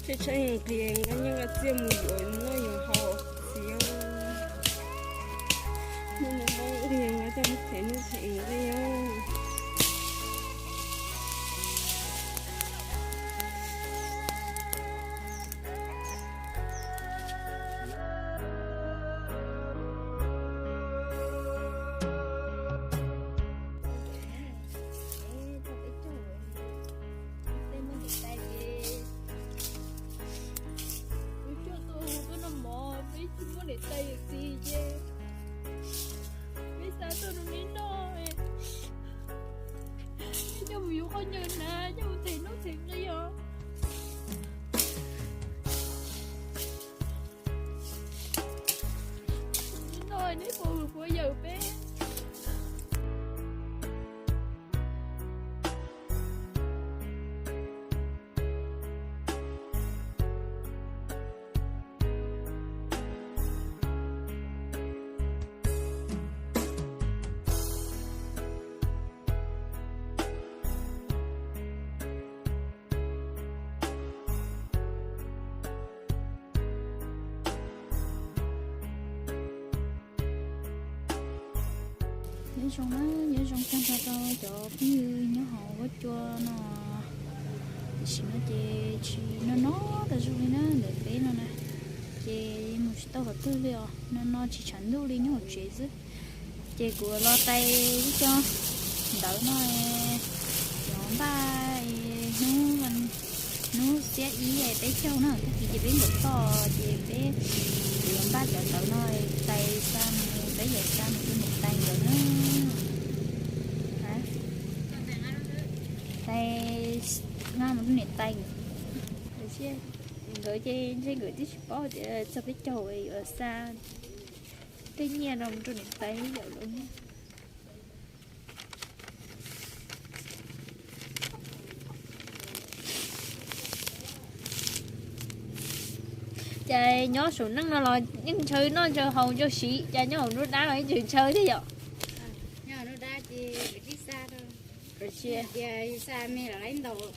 Tshee tshee nqhis nqa nyiaj nqa txiaj mus yuav noj yuav haus txiv. Hnub no Hmoob nqhis nqa coj mus them nuj them nqi os. Peb coj tuaj hu tuaj noj mov, peb tsis muaj niam tais yawm txiv ces peb xa tuaj rau neb noj. Peb coj mus yuav qhov nyiaj na, coj mus them nuj them nqi os. Neb noj neb puas hwm puas yawm peb. Nyob zoo na, nyob zoo tag nrho rau cov phooj ywg nyob hauv huab cua no. Tam sim no ces tsis no no tas zog li na, ntawm peb no na, ces mus tsis tau qhov twg li os, no no tsis tshav ntuj li nyob hauv tsev xwb. Ces kuv los tais ib co ntawv no, cov npaj hnub, hnub xiab ib peb caug na, tag kis ces peb nkaum toj ces peb yuav npaj cov ntawv no tais xa mus, peb yuav xa mus rau niam tais nkawd na. Tais nqa mus rau niam tais nkawd, nkawd ces ntshe nkawd twb tsis paub tias txog peb caug yuav xa tej nyiaj no mus rau niam tais thiab yawm lawv. Cas nyob saum neej no los yeej ntshaw noj ntshaw haus ntshaw siv, cas nyob hauv nruab dab los yeej tseem ntshaw thiab yom? Nyob hauv nruab dab ces lawv tib xa rau, tias xa me los laib ntaus.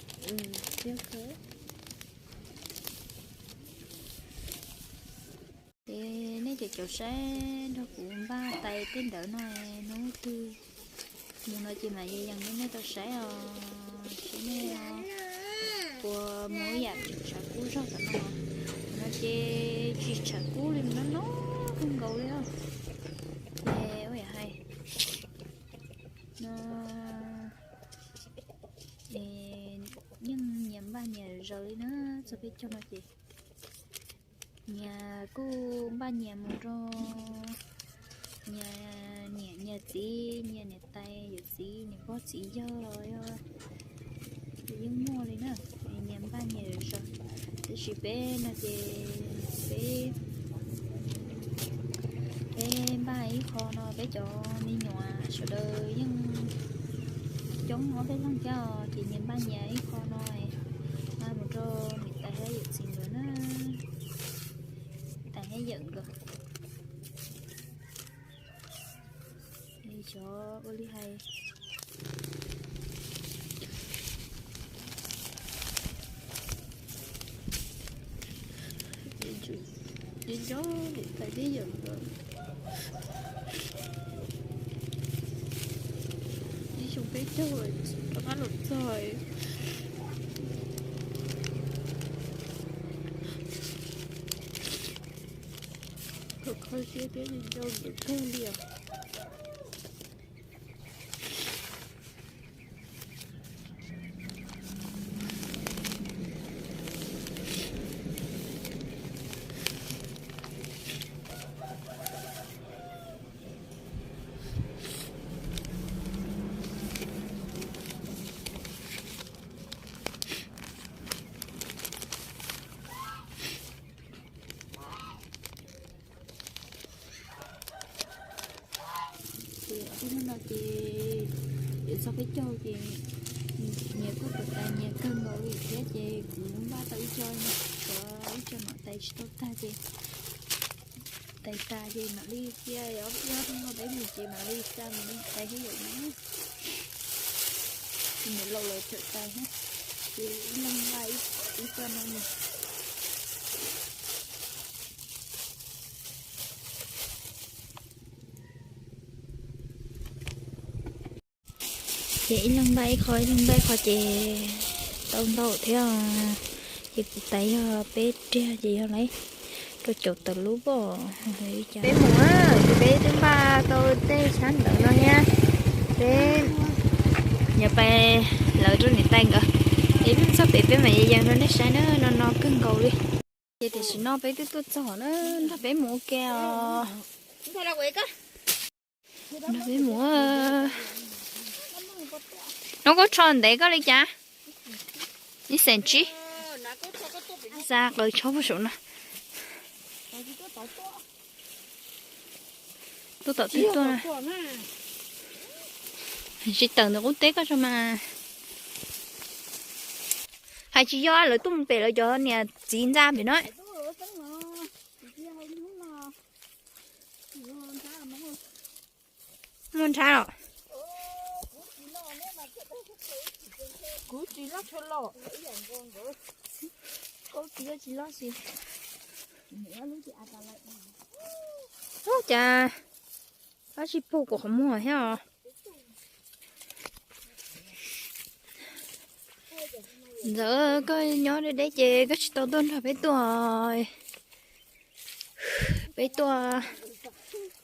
Ces nej cov caum saib nrog kuv npaj tais tej ntawv no, hnub twg mus no ces mam li yees rau nej tau saib os, seb nej puas mus ib yam tshav kub zog tom no. No ces tsis tshav kub li, no no kawg nkaus li os. Ces ua yam hais no, yeej nyias npaj nyias zaws li na, txog peb caug no ces nyias kuj npaj nyias mus rau nyias niam nyias txiv, nyias niam tais yawm txiv, niam pog txiv yawg los yog yeej muaj li na, nyias npaj nyias zaws. Tab sis peb no ces peb, peb npaj ib qho no, peb cov me nyuam sawv daws yeej coob ob peb leeg thiab os, ces nyias npaj nyias ib qho no, npaj mus rau niam tais thiab yawm txiv nkawd na, tais thiab yawm nkawd. Xyov ua li hais, nco niam tais thiab yawm nkawd. Ib xyoo peb caug rov qab los txog, kho kho siab thiab nco nkawd kawg li os. Ces ob peb hnub no ces yuav txog peb caug ces nyias kuj tuav tais nyias kawg nkaus li thiab ces kuv npaj tau ib co, ib co no tais tsis tau tag ces tais tas ces mam li cia ob peb hnub no peb mus ces mam li xa mus rau tais thiab yawm na. Ces niam laus lawv txawm tais thiab ces ib leeg npaj ib co no mus. Ces ib leeg npaj ib qho, ib leeg npaj ib qho ces tau ntau thiab. Ces kuv tais yog peb riag ces yog lawv rau caum tawm lub pob. Peb mus, ces peb twb npaj tau tej sab ntawd no thiab. Peb yuav pais lawv rau niam tais nkawd. Es peb mus txog pem peb mam yees rau nej saib na, no no kawg nkaus li. Ces tam sim no peb twb tuaj txog na, nrog peb mus ua ke os. Nrog peb mus. Hnub kub tsho ntev koj li cas? Ib xees tsib. Xa qaws tsho puag saum no. Tuaj tom twg tuaj na. Tsis tawm ntawm qub teb koj tso mas. Hais tsis yog lawv tuaj mus pem lawv cov niam txiv ntxa pem no. Muaj nrhab los? Kuv tsis loj tshua los. Kuv tsis loj tsis loj xwb. Ub, cas ab tsis pug kuv qhov muag thiab os. Ntxawm, koj nyob deb deb ces koj tsis tau tuaj nrog peb tuaj. Peb tuaj,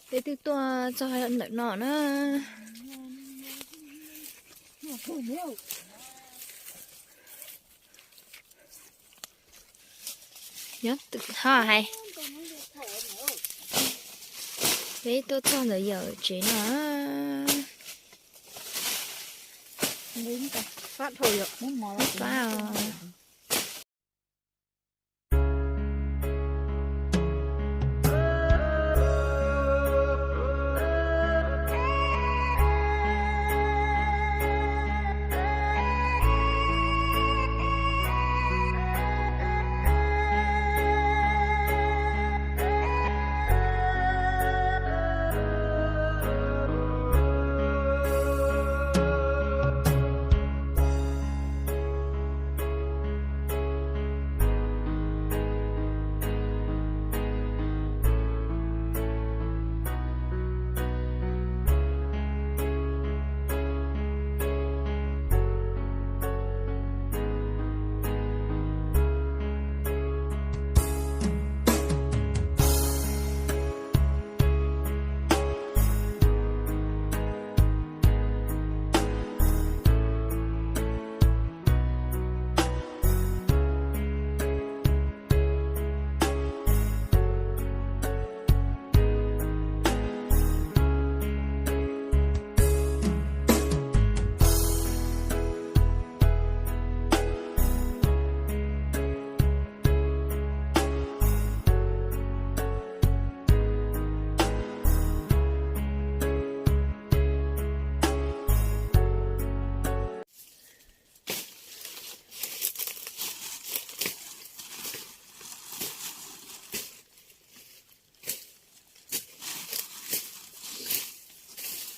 peb twb tuaj txog ntawm no na. Nyob twm ho hais. Peb tuaj txog ntawm yawm tsev no. Fab dhau yom. Fab os.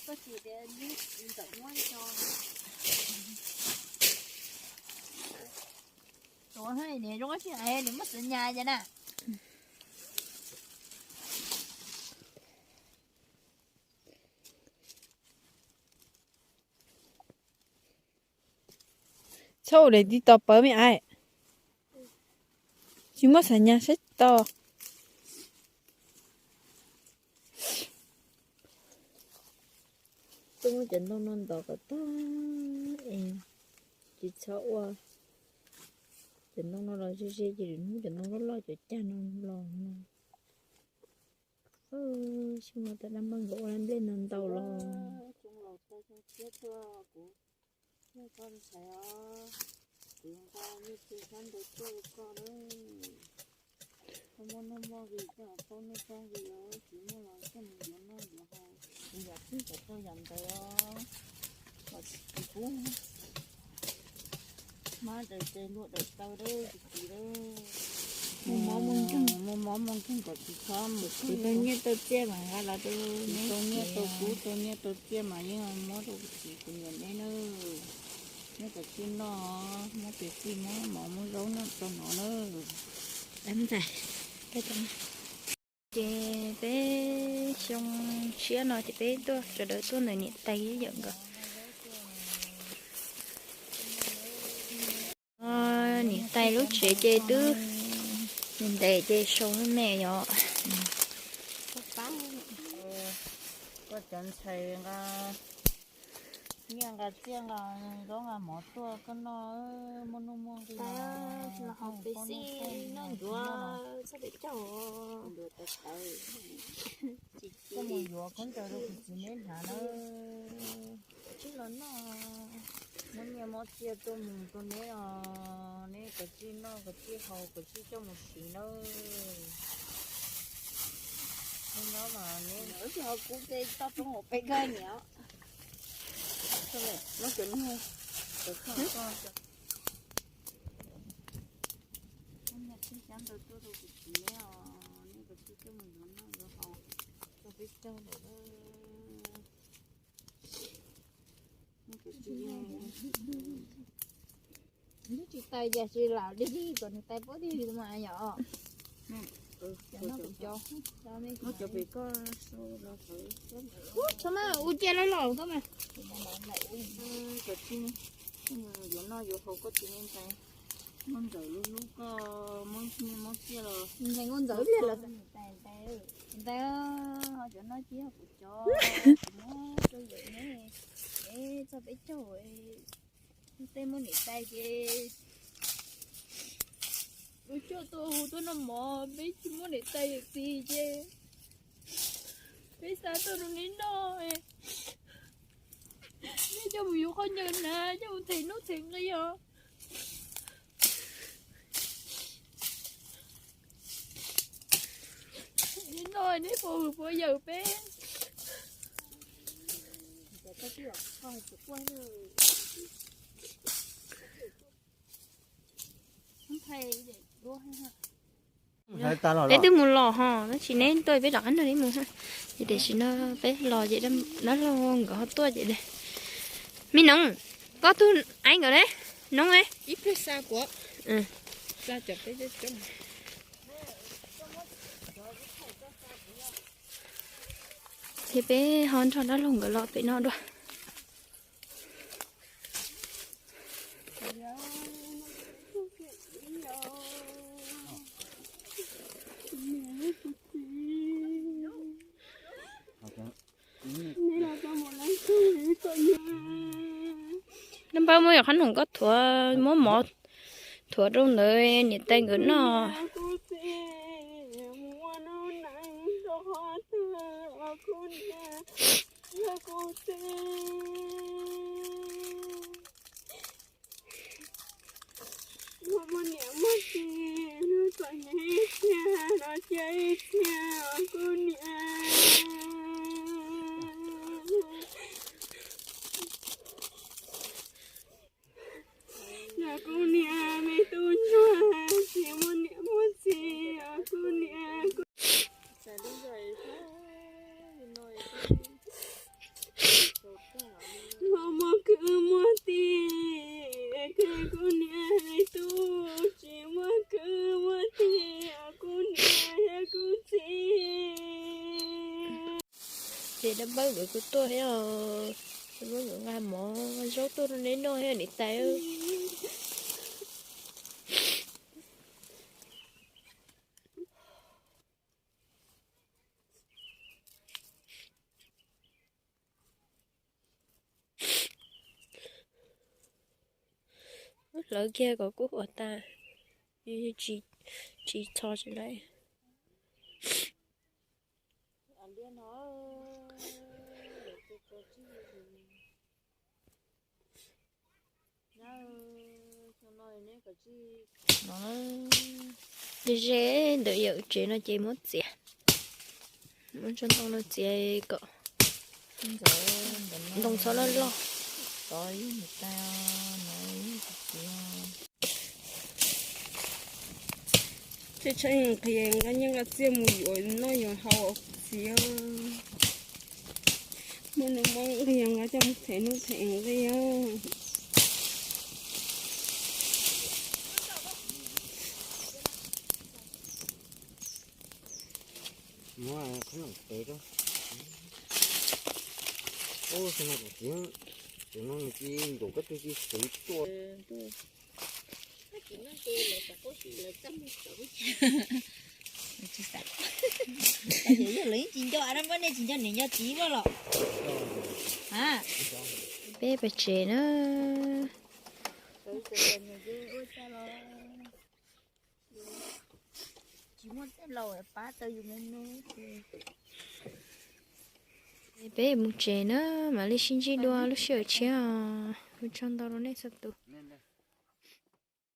Koj tsis tias ntawm muab cho. Tuav niam zoo sib hais, nws muab xav nyas cas na. Txhob ua daim TikTok pawv me ais. Tsis muab xav nyas saib tau. Tuaj muab cov ntoo no ntov kom tag es tsis txhob ua cov ntoo no los ze ze ces lwm hnub cov ntoo loj loj cov cag no los no. Xyoo no tas dab npaj nkawd ua laj nplej no ntau los. Kuv nqa nyiaj txiag sab nraud tuaj rau koj na. Koj muaj nuj muaj nqis koj paub nuj paub nqis os, tsis muaj los koj mus yuav noj yuav haus. Kuv yam twb kom tau yam ntawd os, kom tsis kub. Hmab daws tes luaj daws taw lawm tsis kis lawm. Muaj mob muaj nkeeg kom tsis txhob mus. Kuv tau nyiaj tau txiaj mas nqa los rau neb, tau nyiaj tau kub tau nyiaj tau txiaj mas yeej muab rau kuv txiv kuv niam neb nawb. Neb kom txij noj, muab tes txij muab mov muab zaub noj tau no nawb. Ces peb xyoo tshiab no ces peb tuaj sawv daws tuaj ntawm niam tais yawm nkawd. Lub tsev ces twb ntev ces sau me yom. Koj cov ntxhais nqa nyiaj nqa txiaj nqa zaub nqa mov tuaj koj noj, muaj nuj muaj nqi los hauv peb xij noj ncuav txhob pem caug. Koj mus yuav khaub ncaws rau kuv txiv neb hnav na. Tsis los noj, muab nyiaj muab txiaj tuaj mus rau neb os, neb kav tsij noj kav tsij haus kav tsij coj mus siv nawb. Neb nyob mas neb ho kuv ces toj roob hauv peb koj niam. Muab cov niag cov koj cov niag txhij xyab ntawd tuaj rau kuv txiv neb os, neb kav tsij coj mus yuav noj yuav haus rau peb caug lawm. Tsis tais cas tsis lam dig dig kom nws tais pob dig mas yom. Cov no kuv cov, muab cov pem koj sau los. Txhob mas ua cia lawm los koj mas. Cov txhij yuav noj yuav haus koj txiv neb ntxhais. Nkauj Ntxawm lub hlub koj, muab nyiaj muab txiaj los. Ntxhais Nkauj Ntxawm tiag lawm. Ntxhais, ho cov no cia kuv cov, kuv muab rau yawm neb, neb txog peb caug, tej muaj niam tais ces ua coj tuaj hu tuaj noj mov, peb tsis muaj niam tais yawm txiv ces peb xa tuaj rau neb noj. Neb coj mus yuav qhov ncaws hnav, coj mus them nuj them nqi os. Neb noj neb puas hwm puas yawm peb. Peb twb mus los ho, tab sis neb tuaj peb rov qab nrog neb mus. Ces tam sim no peb los ces dab laug nkawd ho tuaj ces, me noov, koj tus aib nkawd ne, noov. Ces peb ho nrog dab laug nkawd los pem no dua. Nab npawg, muab yog qhob noom koj thuav, muab mov thuav rau ntawd niam tais nkawd noj. Muaj niam muaj txiv, kom neb ib txhia los cia ib txhia os kuv niam. Yog kuv niam me tub ntsuag tsis muaj niam muaj txiv os kuv niam. Muaj muaj kwv muaj tij, kuv niam me tub tsis muaj kwv muaj tij os kuv niam yog kuv txiv. Ces dab npawg nkawd kuj tuaj thiab, muab nkawd nqa mov zaub tuaj rau neb noj thiab niam tais. Hlawv kiag kom kub ua tas, tsis txhos tsis laib. Ze ze ntawm yawm tsev no ces muab txiav, muab tsob ntoo no txiav kom ntoo txhob loj loj. Tshaib tshaib nqhis nqa nyiaj nqa txiaj mus yuav noj yuav haus txiv. Muaj nuj muaj nqi nqa coj mus them nuj them nqi. Muab qhob noom tev rau. Ub, xyoo no kuv txiv, xyoo no nws tsis ncaum koj tug tsis xwv tuaj. Yog lawv yeej tsis nco na, muab nej tsis nco niam nco txiv luaj los. Peb pais tsev na. Peb mus tsev na, mam li sib ntsib dua lub sij hawm tshiab os. Ua tsaug ntau rau nej txhua tus.